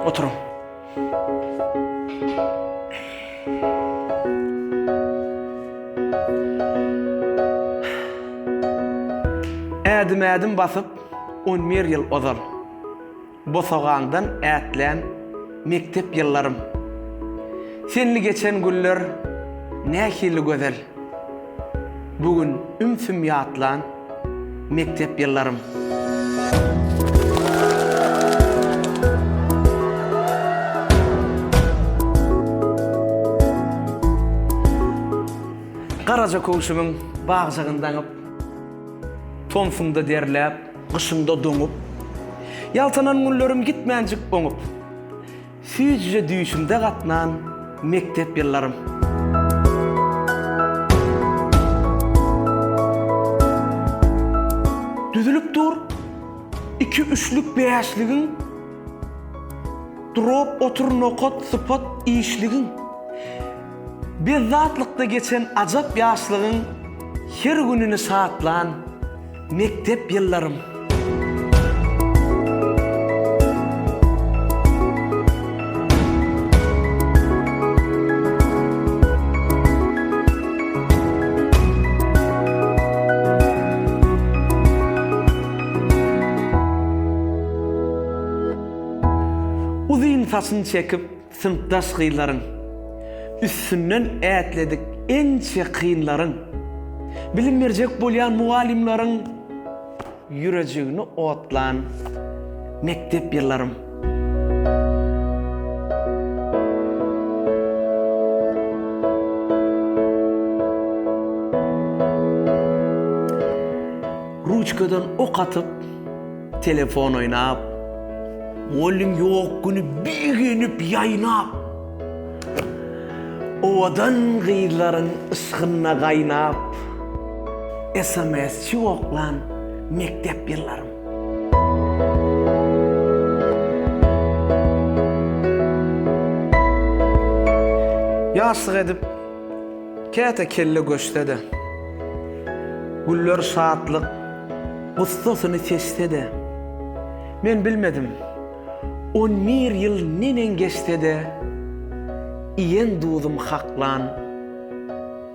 Oturyň. Ädim-ädim basyp, on bir ýyl ozal. Bosagaňdan ätlän mekdep ýyllarym. Senli geçen günler nähili gözel. Bu gün ümsüm ýatlan mekdep ýyllarym. Garaja köwşümiň bagjygyn daňyp. Tomsuňda derläp, gyşyňda doňup, Ýaltanan günlerim gitmänjik oňup. Süýjüje düýşümde gatnan mekdep ýyllarym. Düzülip dur iki üçlük bäşligiň, Durap otur nokat sypat işligiň. Bezzatlykda geçen ajap ýaşlygyň her gününi şatlan mekdep ýyllarym. Uzyn saçyn çekip Synpdaş gyzlaryň. Üstünden ätledik ençe kynlaryň. Bilim berjek bolýan mugallymlaryň ýürejigini otlan mekdep ýyllarym. Ruçkadan ok atyp, telefon oýnap. Mugallym ýok güni begenip ýaýnap. Owadan gyzlaryň yşgynda gaýnap. SMS-çi oklan mekdep ýyllarym. Ýaşlyk edip, käte kelle göçse-de. Güller şatlyk gussasyny seçse-de. Men bilmedim, on bir ýyl neneň geçse-de, iýen duzum haklan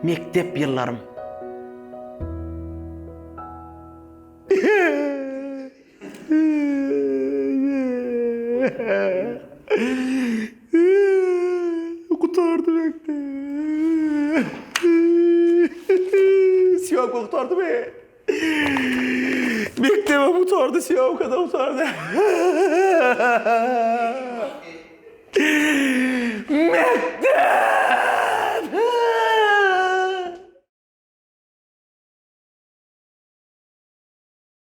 mekdep ýyllarym. Gutardy mekdep. Sýomka gutardy be. Mekdebem gutardy, sýomka-da gutardy.